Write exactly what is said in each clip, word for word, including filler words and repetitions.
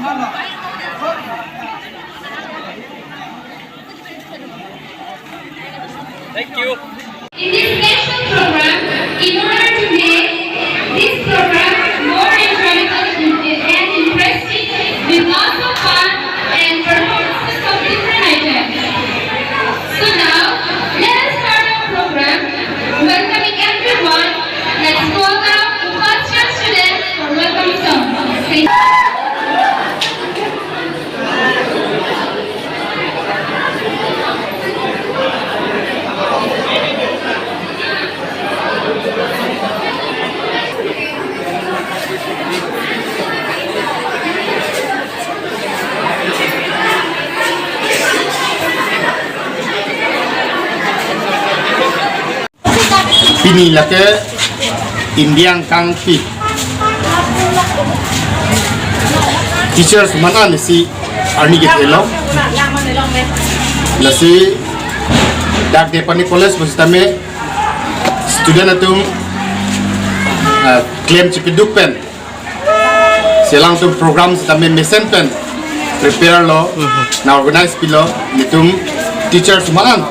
Thank you. In this special program, in order to make this program more enjoyable and interesting, with lots of fun and performances of different items. So now, let us start our program, welcoming everyone. Let's welcome Upasya students for welcoming song. Thank you. Pini lake India angkang pi teachers man-an isi arni kethelo. Lasi dak Deopani College pusitame student atum, ah, klem chipiduk pen, si alangtum program sitame mesen pen prepare lo, mhm, na organize pilo, netum teachers man-an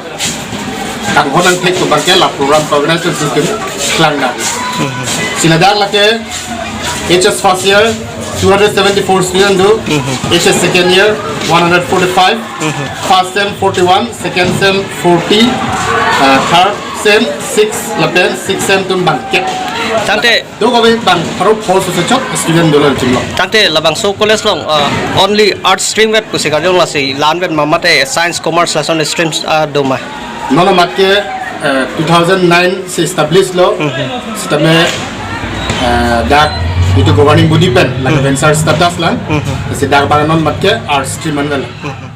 kanghon nangthek pu abangke la program organizers atum klang dak. Mhm. Si ladak lake H S first year, two hundred seventy-four student do, mhm, H S second year, one hundred forty-five, mhm, first sem forty-one, second sem forty, uh, third sem six, lapen sixth sem atum bangkep. Tangte dokave bang pharo pho so chok student dolo chinglo. Tangte labangso college along, uh, only arts stream vet pusi karjong, lasi la-an vet ma mate science, commerce lason streams, uh, do ma? Non amat ke, uh, two thousand nine si establish lo. Mhm. Sitame, uh, dak itum governing body pen, like, mhm, Venture status lang. Mhm. Si dak bang non amat ke arts stream an vel. Mhm.